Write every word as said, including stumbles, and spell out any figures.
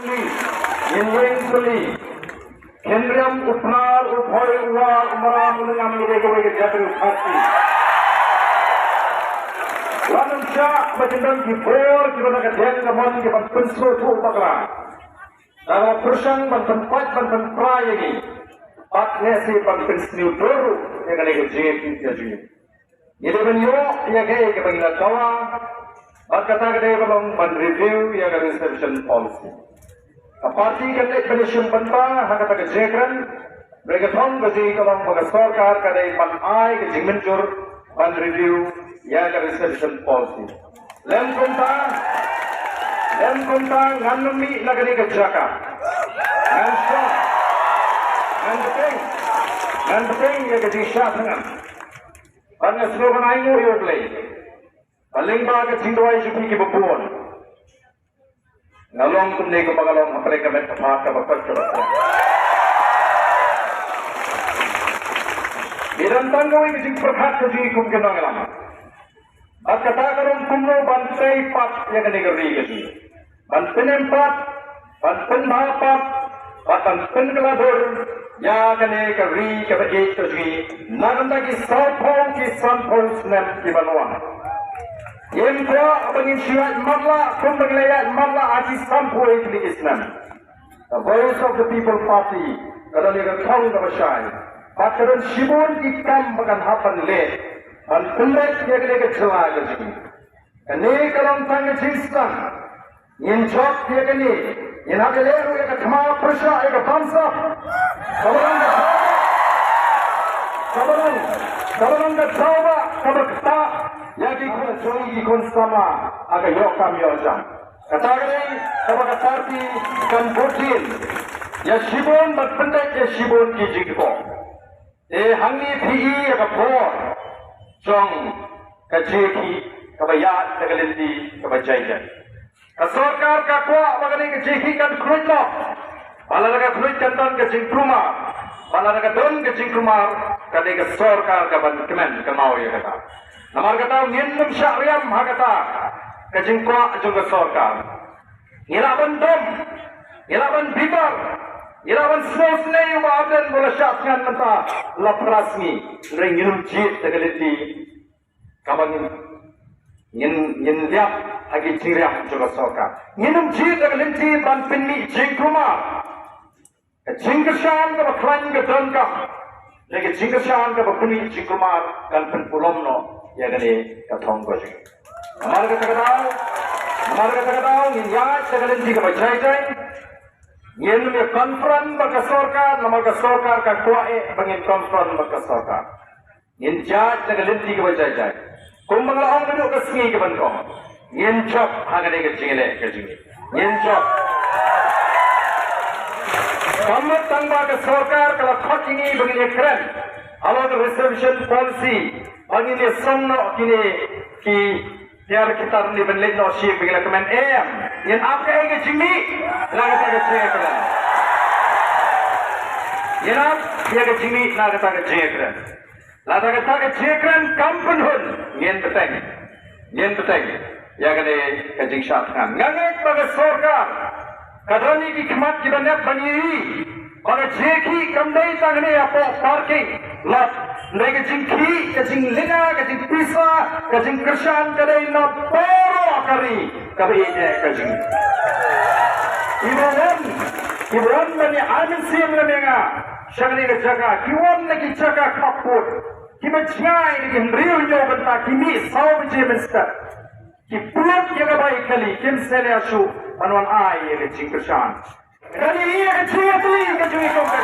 Ngin ïeng puli. Khynriam u Pnar, u Bhoi, u War, u Maram, u Lyngngam, ngi dei kawei ka jait ri u Khasi. Wat nym shah ba kin don ki bor kiba na ka diang ka mon kiban pynsngewthuh bakla. Tang ba pyrshang ban pynpait ban pynpra ïa ngi. Bad ne shi ban pynsniew dur ruh ïa kane ka jingïakhih ka jong ngi. Ngi dei ban ïoh ïa kaei kaba ngi la dawa, bad kata ka dei ba long ban review ïa ka reservation policy. Ka party kan leit ban ïashim bynta ha kata ka jingkren, hynrei ka thong ka jong ngi ka long ba ka sorkar ka dei ban ai ka jingmynjur ban review ïa ka reservation policy. Lem kumta, lem kumta ngan ym mih na kane ka jaka. Ngan shong, ngan bteng, ngan bteng ïa ka jingshah thngan. Bad nga sngewbha ban ainguh ïa U Blei ba lyngba ka jingduwai jong phi kiba bun, nga long kumne kumba nga long hapdeng ka met ka phad kaba koit kaba khraw. Ngi don tang kawei ka jingpyrkhat ka jong ngi kum ki nongïalam. Bad kata ka long kumno ban tei pat ïa kane ka ri ka jong ngi. Ban pynim pat, ban pynbha pat, bad ban pynkylla dur ïa kane ka ri kaba ïeit ka jong ngi na ka bynta ki sawphew ki sanphew snem kiban wan. Ngim kwah ba ngin shu ïaid matlah kumba ngi la ïaid matlah ha ki sanphew tylli ki snem. The Voice of the People Party ka don ïa ka thong kaba shai, bad ka don shibun ki kam ba kan hap ban leh ban pynleit ïa kane ka jylla ka jong ngi. Kane ka long tang ka jingsdang. Ngin jop ïa kane. Ngin hap ban leh ruh ïa ka thma pyrshah ïa ka bamsap. Kaba long ka, kaba long, kaba long ka daw ba kaba ktah ïa ki khun jong ngi, ki khun samla ha ka ïoh kam ïoh jam. Kata ka dei kaba ka party kan bud dien ïa shibun bad pyndep ïa shibun ki jingkyrkhu. Te hangne phi i ïa ka bor jong ka jingïakhih kaba ïaid da ka lynti kaba jai jai. Ka sorkar ka kwah ba kane ka jingïakhih kan khluit noh. Ba lada ka khluit kan don ka jingkulmar. Ba lada ka don ka jingkulmar, ka dei ka sorkar kaban kmen kynmaw ïa kata. Namar kata ngin ym shah riam ha kata ka jingkwah jong ka sorkar. Ngi lah ban dom, ngi lah ban bitar, ngi lah ban sngewsynei ïa u Bah Ardent ba u la shah thngan mynta la phra sngi. Hynrei ngin ym jied da ka lynti kaba ngin, ngin, ngin lap ha ki jingriam jong ka sorkar. Ngin ym jied da ka lynti ban pynmih jingkulmar. Ka jingkyrshan kaba khlaiñ ka donkam. Lane ka jingkyrshan kaba pynmih jingkulmar kan pynpulom noh ïa kane ka thong ka jong ngi. Namar kata ka daw, namar kata ka daw ngin ïaid da ka lynti kaba jai jai. Ngin ym ïa confront bad ka sorkar, namar ka sorkar ka kwah eh ba ngin confront bad ka sorkar. Ngin jait na ka lynti kaba jai jai. Kumba nga la ong naduh ka sngi kaba nyngkong, ngin jop ha kane ka jingleh ka jong ngi. Ngin jop. Kam mut tang ba ka sorkar ka la khot ïa ngi ba ngin ïa kren halor ka reservation policy, ba ngin ïa song noh kine ki tiar ki tar ne ban leit noh sha ïing ba ngi la kmen, em. Ngin ap ïa ka jingmih na kata ka jingkren. Ngin ap ïa ka jingmih na kata ka jingkren. Lada kata ka jingkren kam pynhun, ngin bteng. Ngin bteng ïa kane ka jingshah thngan. Nga ngeit ba ka sorkar ka don ïa ki khmat kiba nep ban ïohi ba ka jingïakhih kam dei tang hangne hapoh parking lot. Hynrei ka jingkhih, ka jinglynga, ka jingpisa, ka jingkyrshan ka dei na baroh ka ri kaba ïeit ka jong ngi. Kiba wan, kiba wan ban ïa ai mynsiem lem ïa nga sha kane ka jaka, ki wan na ki jaka khappud. Ki ma jngai na ki hynriew hynñiew kynta, ki mih saw baje mynstep. Ki pynlut ïa ka bai kali, kim sngewleh shuh ban wan ai ïa ka jingkyrshan. Kane hi ïa ka jingïatylli ka jong ngi kum ka